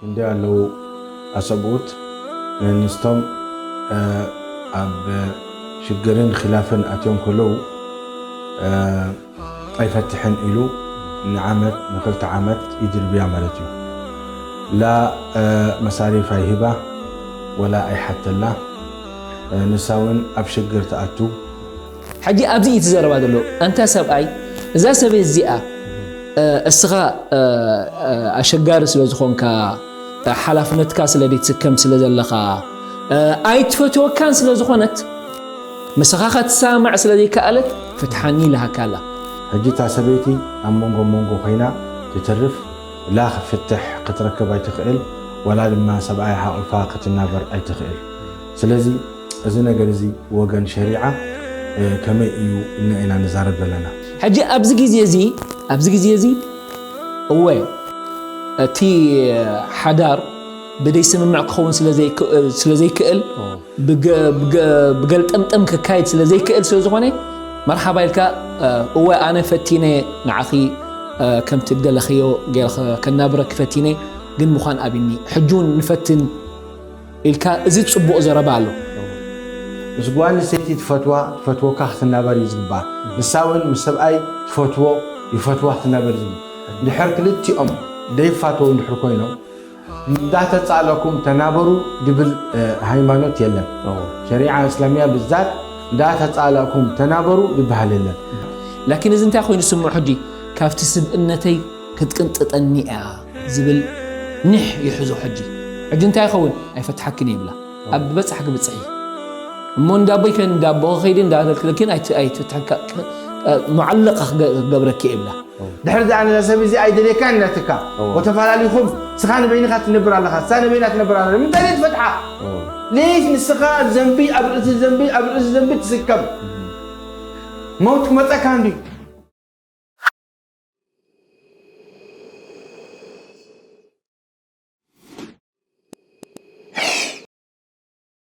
እንዲ ኣለዉ ኣሰብኡት ንስቶም ኣብ ሽግርን ኺላፍን ኣትዮም ከለዉ ኣይፈትሕን ኢሉ ንዓመት ንክልተ ዓመት ይድርብያ ማለት እዩ። ላ መሳሪፍ ኣይህባ ወላ ኣይሓተላ። ንሳ እውን ኣብ ሽግር ትኣቱ። ሕጂ ኣብዚ እዩ ትዘረባ ዘሎ። ኣንታ ሰብኣይ፣ እዛ ሰበይ እዚኣ እስኻ ኣሸጋሪ ስለ ዝኾንካ፣ ሓላፍነትካ ስለ ዘይትስከም ስለ ዘለኻ፣ ኣይትፈትወካን ስለ ዝኾነት፣ ምሳኻ ክትሰማማዕ ስለ ዘይከኣለት ፍትሓኒ ኢላሃካ ኣላ። ሕጂ እታ ሰበይቲ ኣብ መንጎ መንጎ ኮይና ትተርፍ፣ ላ ፍትሕ ክትረክብ ኣይትኽእል፣ ወላ ድማ ሰብኣያ ሓቒፋ ክትናበር ኣይትኽእል። ስለዚ እዚ ነገር እዚ ወገን ሸሪዓ ከመይ እዩ ኢልና ኢና ንዛረብ ዘለና። ሕጂ ኣብዚ ግዜ እዚ ኣብዚ ግዜ እዚ እወ እቲ ሓዳር ብደይ ስምምዕ ክኸውን ስለ ዘይክእል ብገልጠምጠም ክካየድ ስለ ዘይክእል ስለ ዝኾነ መርሓባ ኢልካ እወ ኣነ ፈቲነ ንዓኺ ከምቲ ደለኽዮ ገይረ ከናብረኪ ፈቲነ ግን ምዃን ኣቢኒ ሕጂ እውን ንፈትን ኢልካ እዚ ጽቡቕ ዘረባ ኣሎ። ምስ ጓል ኣንስተይቲ ትፈትዋ ትፈትወካ ክትናበር እዩ ዝግባእ። ንሳ እውን ምስ ሰብኣይ ትፈትዎ ይፈትዋ ክትናበር እዩ ዝግባእ። ድሕር ክልቲኦም ደይፋተው እንድሕር ኮይኖም እንዳተጻለኩም ተናበሩ ድብል ሃይማኖት የለን። ሸሪዓ እስላሚያ ብዛት እንዳተጻለኩም ተናበሩ ድበሃል የለን። ላኪን እዚ እንታይ ኮይኑ ስምዑ ሕጂ ካብቲ ስብእነተይ ክትቅንጥጠኒ እያ ዝብል ኒሕ ይሕዞ ሕጂ ሕጂ እንታይ ይኸውን ኣይፈትሓክን ይብላ ኣብ በጻሕ ክብጽሕ እዩ እሞ እንዳቦይ ከን እንዳቦ ከይዲ እንዳበልክልክን ኣይትትሕካ መዓለቀ ክገብረኪ ይብላ ድሕር ዛ ኣነ ሰብ እዚ ኣይደልየካ እናትካ ወተፈላለኹም ስኻ ንበይንኻ ትነብር ኣለኻ ሳ ንበይና ትነብር ኣለኻ ምንታይ ትፈትሓ ሌሽ ንስኻ ዘንቢ ኣብ ርእሲ ዘንቢ ኣብ ርእሲ ዘንቢ ትስከም መውት ክመፀካ እንዲ